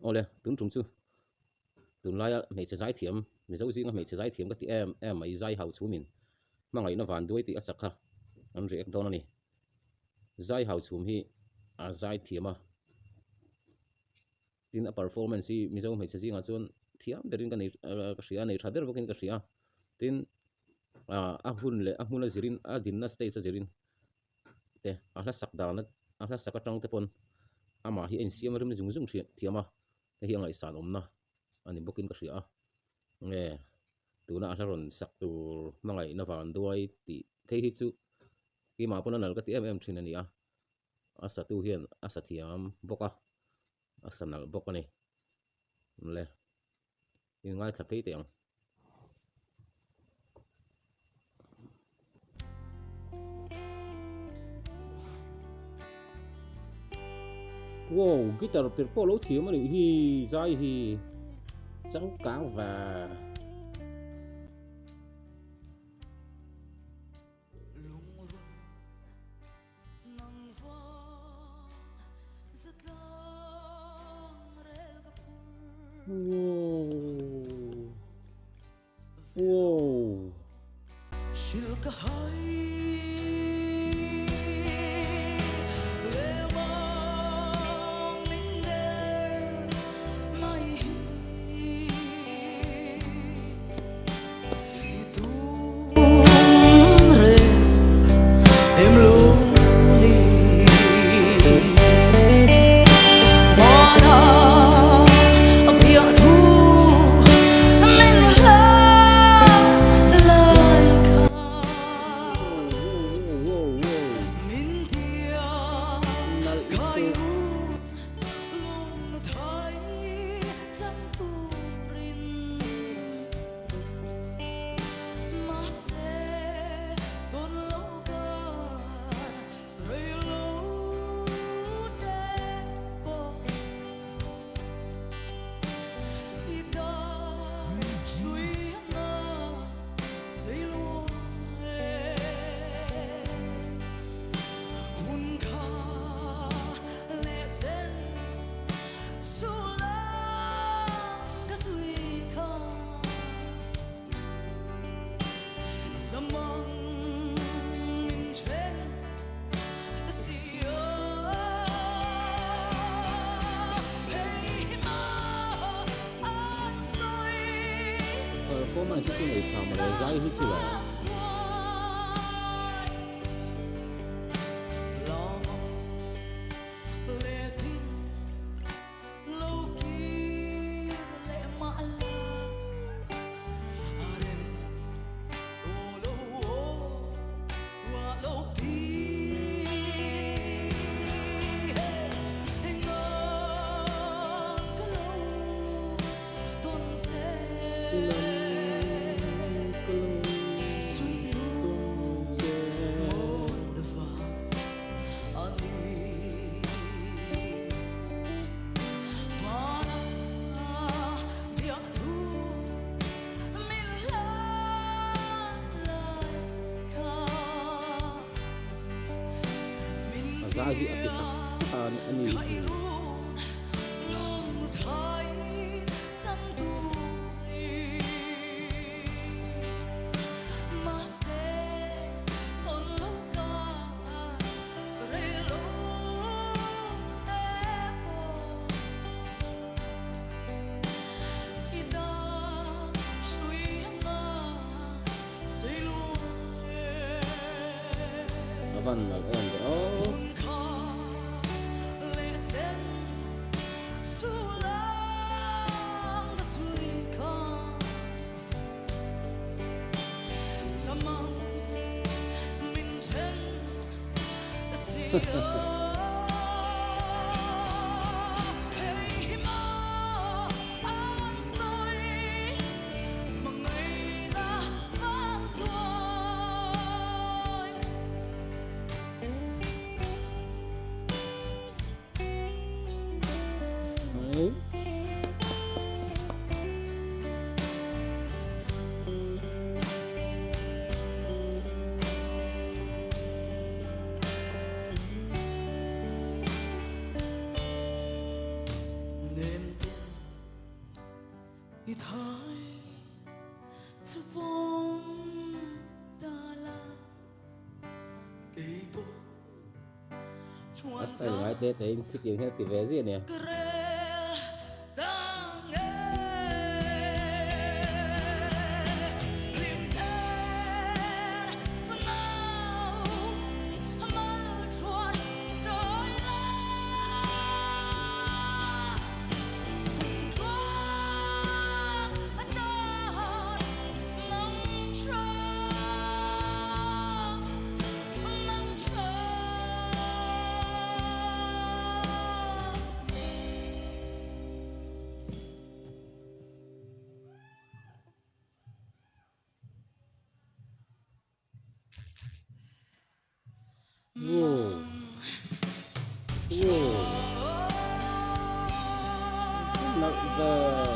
Awle, tun tum chu tunlaia hmeichhe zaithiam, Mizo zinga hmeichhe zaithiam ka ti em em mai zai hau chhumin hmangaihna van duai tih a chak kha an react dawn a ni. Zai hau chhum hi a zaithiam a, tin a performance hi Mizo hmeichhe zingah chuan thiam berin ka nei ka hria a, nei tha ber bawkin ka hria a. Tin, a hun leh a hmun a zirin a dinna stage a zirin te a hla sak dan a hla sak atang te pawn amah hi a insiam rem zung zung thin thiam a hei hi a ngaihsan awmna a ni bawkin ka hria a nge tuna a hla rawn sak tur hmangaihna van duai tih phei hi chu keimah pawn a nalh ka ti em em thin a ni a a satu hian a sa thiam bawk a a sa nalh bawk a ni le inngaithla phei teh ang. Wow, guitar per pawh lo thiam a nih hi, zai hi changkang ve. Wow. Wow. Performance hi chu nei tha mawle zai hi chu le. A zai hi a ti tak tak a ni. A van nalh em ve aw. A style ngai te te in khitiang hian a ti ve ziah nia. Nalh ve.